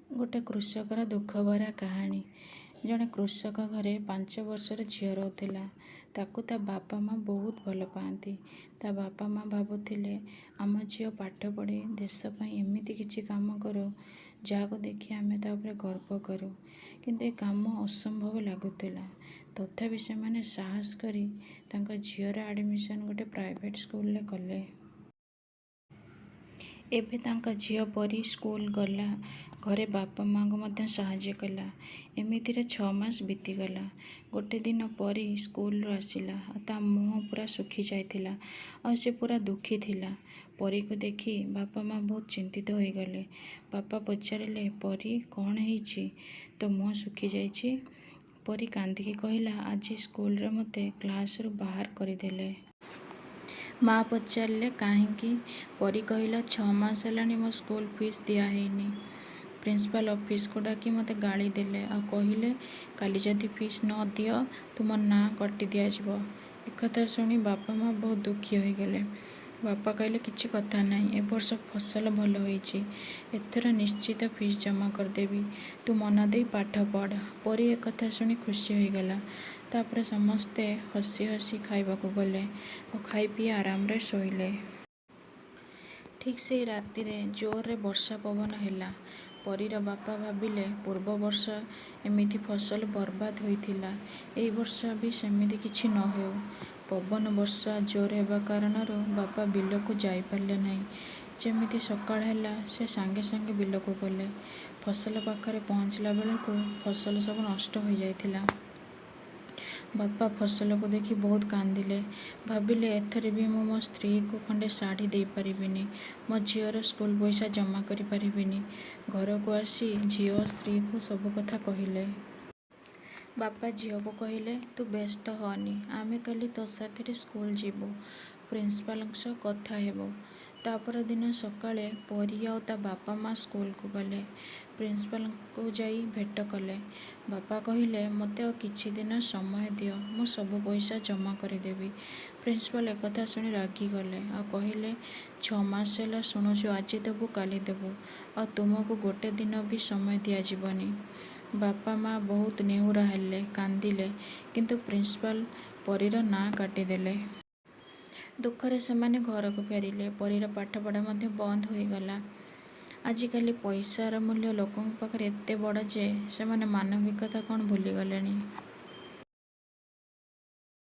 ଗୋଟେ କୃଷକର ଦୁଃଖଭରା କାହାଣୀ। ଜଣେ କୃଷକ ଘରେ 5 ବର୍ଷର ଝିଅ ରହୁଥିଲା। ତାକୁ ତା ବାପା ମା ବହୁତ ଭଲ ପାଆନ୍ତି। ତା ବାପା ମା ଭାବୁଥିଲେ, ଆମ ଝିଅ ପାଠ ପଢ଼ି ଦେଶ ପାଇଁ ଏମିତି କିଛି କାମ କରୁ ଯାହାକୁ ଦେଖି ଆମେ ତା ଉପରେ ଗର୍ବ କରୁ। କିନ୍ତୁ ଏ କାମ ଅସମ୍ଭବ ଲାଗୁଥିଲା। ତଥାପି ସେମାନେ ସାହସ କରି ତାଙ୍କ ଝିଅର ଆଡ଼ମିସନ୍ ଗୋଟେ ପ୍ରାଇଭେଟ୍ ସ୍କୁଲରେ କଲେ। ଏବେ ତାଙ୍କ ଝିଅ ପରୀ ସ୍କୁଲ ଗଲା, ଘରେ ବାପା ମାଆଙ୍କୁ ମଧ୍ୟ ସାହାଯ୍ୟ କଲା। ଏମିତିରେ 6 ମାସ ବିତିଗଲା। ଗୋଟେ ଦିନ ପରୀ ସ୍କୁଲରୁ ଆସିଲା ଆଉ ତା ମୁହଁ ପୁରା ଶୁଖି ଯାଇଥିଲା ଆଉ ସେ ପୁରା ଦୁଃଖୀ ଥିଲା। ପରୀକୁ ଦେଖି ବାପା ମା ବହୁତ ଚିନ୍ତିତ ହୋଇଗଲେ। ବାପା ପଚାରିଲେ, ପରୀ, କ'ଣ ହେଇଛି? ତୋ ମୁହଁ ଶୁଖିଯାଇଛି? ପରୀ କାନ୍ଦିକି କହିଲା, ଆଜି ସ୍କୁଲରେ ମୋତେ କ୍ଲାସରୁ ବାହାର କରିଦେଲେ। ମା ପଚାରିଲେ, କାହିଁକି? ପରୀ କହିଲା, 6 ମାସ ହେଲାଣି ମୋ ସ୍କୁଲ ଫିସ୍ ଦିଆହେଇନି। ପ୍ରିନ୍ସିପାଲ ଅଫିସକୁ ଡାକି ମୋତେ ଗାଳି ଦେଲେ ଆଉ କହିଲେ କାଲି ଯଦି ଫିସ୍ ନ ଦିଅ ତୁମ ନାଁ କାଟି ଦିଆଯିବ। ଏକଥା ଶୁଣି ବାପା ମା ବହୁତ ଦୁଃଖୀ ହୋଇଗଲେ। ବାପା କହିଲେ, କିଛି କଥା ନାହିଁ, ଏ ବର୍ଷ ଫସଲ ଭଲ ହୋଇଛି, ଏଥର ନିଶ୍ଚିତ ଫିସ୍ ଜମା କରିଦେବି, ତୁ ମନ ଦେଇ ପାଠ ପଢ଼। ପରୀ ଏକଥା ଶୁଣି ଖୁସି ହୋଇଗଲା। ତାପରେ ସମସ୍ତେ ହସି ହସି ଖାଇବାକୁ ଗଲେ ଆଉ ଖାଇ ପିଇ ଆରାମରେ ଶୋଇଲେ। ଠିକ୍ ସେଇ ରାତିରେ ଜୋରରେ ବର୍ଷା ପବନ ହେଲା। ପରୀର ବାପା ଭାବିଲେ, ପୂର୍ବ ବର୍ଷ ଏମିତି ଫସଲ ବରବାଦ ହୋଇଥିଲା, ଏଇ ବର୍ଷ ବି ସେମିତି କିଛି ନ ହେଉ। ପବନ ବର୍ଷା ଜୋର ହେବା କାରଣରୁ ବାପା ବିଲକୁ ଯାଇପାରିଲେ ନାହିଁ। ଯେମିତି ସକାଳ ହେଲା, ସେ ସାଙ୍ଗେ ସାଙ୍ଗେ ବିଲକୁ ଗଲେ। ଫସଲ ପାଖରେ ପହଞ୍ଚିଲା ବେଳକୁ ଫସଲ ସବୁ ନଷ୍ଟ ହୋଇଯାଇଥିଲା। ବାପା ଫସଲକୁ ଦେଖି ବହୁତ କାନ୍ଦିଲେ। ଭାବିଲେ, ଏଥର ବି ମୁଁ ମୋ ସ୍ତ୍ରୀକୁ ଖଣ୍ଡେ ଶାଢ଼ୀ ଦେଇପାରିବିନି, ମୋ ଝିଅର ସ୍କୁଲ ପଇସା ଜମା କରିପାରିବିନି। ଘରକୁ ଆସି ଝିଅ ଓ ସ୍ତ୍ରୀକୁ ସବୁ କଥା କହିଲେ। ବାପା ଝିଅକୁ କହିଲେ, ତୁ ବ୍ୟସ୍ତ ହଅନି, ଆମେ କାଲି ତୋ ସାଥିରେ ସ୍କୁଲ ଯିବୁ, ପ୍ରିନ୍ସିପାଲଙ୍କ ସହ କଥା ହେବୁ। ତା ପରଦିନ ସକାଳେ ପରୀ ଆଉ ତା ବାପା ମା ସ୍କୁଲକୁ ଗଲେ। ପ୍ରିନ୍ସିପାଲଙ୍କୁ ଯାଇ ଭେଟ କଲେ। ବାପା କହିଲେ, ମୋତେ ଆଉ କିଛି ଦିନ ସମୟ ଦିଅ, ମୁଁ ସବୁ ପଇସା ଜମା କରିଦେବି। ପ୍ରିନ୍ସିପାଲ ଏକଥା ଶୁଣି ରାଗିଗଲେ ଆଉ କହିଲେ, 6 ମାସ ହେଲା ଶୁଣୁଛୁ ଆଜି ଦେବୁ କାଲି ଦେବୁ, ଆଉ ତୁମକୁ ଗୋଟେ ଦିନ ବି ସମୟ ଦିଆଯିବନି। ବାପା ମା ବହୁତ ନେହୁରା ହେଲେ, କାନ୍ଦିଲେ, କିନ୍ତୁ ପ୍ରିନ୍ସିପାଲ ପରୀର ନାଁ କାଟିଦେଲେ। ଦୁଃଖରେ ସେମାନେ ଘରକୁ ଫେରିଲେ। ପରୀର ପାଠପଢ଼ା ମଧ୍ୟ ବନ୍ଦ ହୋଇଗଲା। ଆଜିକାଲି ପଇସାର ମୂଲ୍ୟ ଲୋକଙ୍କ ପାଖରେ ଏତେ ବଡ଼ ଯେ ସେମାନେ ମାନବିକତା କ'ଣ ଭୁଲିଗଲେଣି।